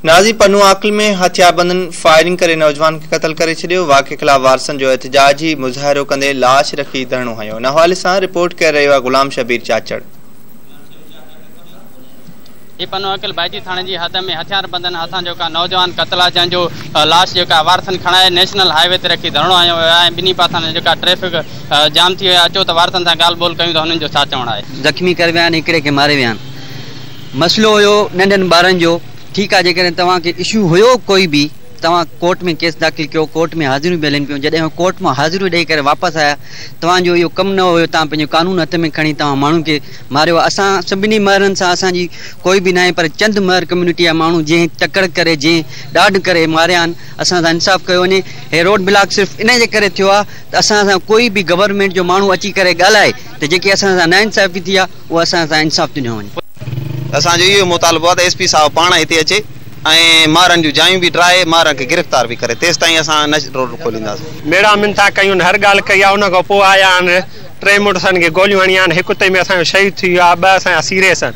ناظرين پنوعاقل ۾ هٿياربندن فائرنگ ڪري نوجوان کي قتل ڪري ڇڏيو، واقعي خلاف وارثن جو احتجاجي مظاهرو ڪندي لاش رکي ڌرڻو هنيو. ان حوالي سان رپورٽ ڪري رهيو آهي غلام شبير چاچڙ. هي پنوعاقل بائيجي ٿاڻي جي حد ۾ هٿياربندن هٿان جيڪا نوجوان قتل آهي جنهن جو لاش جيڪا وارثن کڻائي نيشنل هاء وي تي رکي ڌرڻو هنيو ويو آهي ۽ ٻنهي پاسن جيڪا ٽريفڪ جام ٿي وئي آهي اچو ته وارثن سان ڳالهه ٻولهه ڪيون ته هنن جو ڇا چوڻ آهي. زخمي ڪري ويا آهن هڪڙي کي ماري ويا آهن مسئلو هيو ننڍن ٻارن جو ٺيڪ آهي جيڪڏهن توهان کي اشو هيو ڪوئي به توهان ڪورٽ ۾ ڪيس داخل ڪيو ڪورٽ ۾ حاضريون به هلن پيون جڏهن هو ڪورٽ مان حاضريون ڏئي ڪري واپس آيا توهان جو اهو ڪم نه هيو توهان پنهنجو قانون هٿ ۾ کڻي توهان ماڻهن کي ماريو اسان سڀني مهرن سان اسان جي ڪوئي به ناهي پر چند مهر ڪميونٽي جا ماڻهو جنهن تڪڙ ڪري جنهن ڏاڍ ڪري ماريا آهن اسان سان انصاف ڪيو وڃي هي روڊ بلاڪ صرف ان جي ڪري ٿيو آهي ته اسان سان ڪوئي به گورنمينٽ جو ماڻهو اچي ڪري ڳالهائي ته جيڪي اسان سان ناانصافي ٿي آهي اهو اسان سان انصاف ڏنو وڃي. اسان جو اهو مطالبو آهي ته ايس پي صاحب پاڻ هتي اچي ۽ مارن جون جايون به ڊاهي مارن کي گرفتار به ڪري تيستائين اسان نه روڊ کولينداسين. ميڙا منٿا ڪيون هر ڳالهه ڪئي آهي ان کان پوء آيا آهن ٽي مڙسن کي گوليون هڻي آهن هڪ تنهن ۾ اسان جو شهيد ٿي ويو آهي ٻه اسان جا سيريس آهن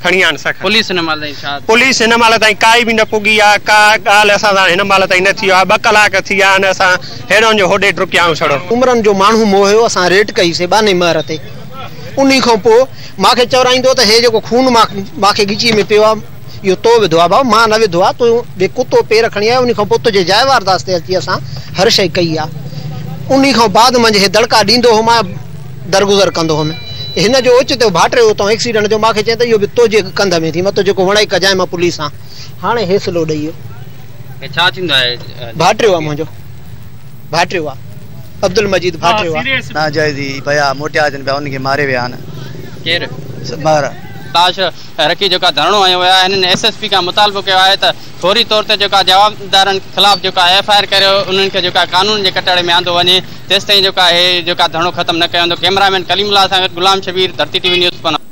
کڻي آهن سکر. پوليس هن مهل تائين ڇا. پوليس هن مهل تائين ڪائي به نه پڳي آهي ڪا ڳالهه اسان سان هن مهل تائين نه ٿي آهي ٻه ڪلاڪ ٿي ويا آهن اسان هيڏانهن جو هوڏي ڊڪيا آهيون ڇڙو. عمرن جو ماڻهو مئو هيو اسان ريٽ ڪئي سي ٻانهي مهر تي انهي کان پوء مان کي چورائيندو ته هي جيڪو خون مان کي ڳچيء ۾ پيو آ اهو تو وڌو آ ڀائو مان نه وڌو آ تو به ڪتو پير کڻي آيو انهي کان پوء تنهنجي جاء وارداس تي اچي اسان هر شئي ڪئي آ انهي کان بعد منجهه هي دڙڪا ڏيندو هو مان درگذر ڪندو هوم هن جو اوچتو ڀاٽريو اتان ايڪسيڊنٽ جو مان کي چيائين ته اهو به تنهنجي ڪنڌ ۾ ٿي متو جيڪو وڻئي ڪجانء مان پوليس آن هاڻي هيسلو ڏئي ويو. هي ڇا ٿيندو آهي؟ ڀاٽريو آ منهنجو. ڀاٽريو آ عبدالمجيد ڀاٽريو آ. ناجائزي پيا موٽيا اچن پيا انهن کي ماري ويا آهن. ڪير؟ مهر. لاش رکي جيڪا ڌرڻو هنيو ويو آهي هنن ايس ايس پي کان مطالبو ڪيو آهي ته فوري طور تي جيڪا جوابدارن خلاف جيڪا ايف I R ڪري انهن کي جيڪا قانون جي ڪٽهڙي ۾ آندو وڃي تيستائين جيڪا هي جيڪا ڌرڻو ختم نه ڪيو ويندو ڪئميرا مين ڪليم الله سان گڏ Ghulam Shabbir Dharti T V news Pano.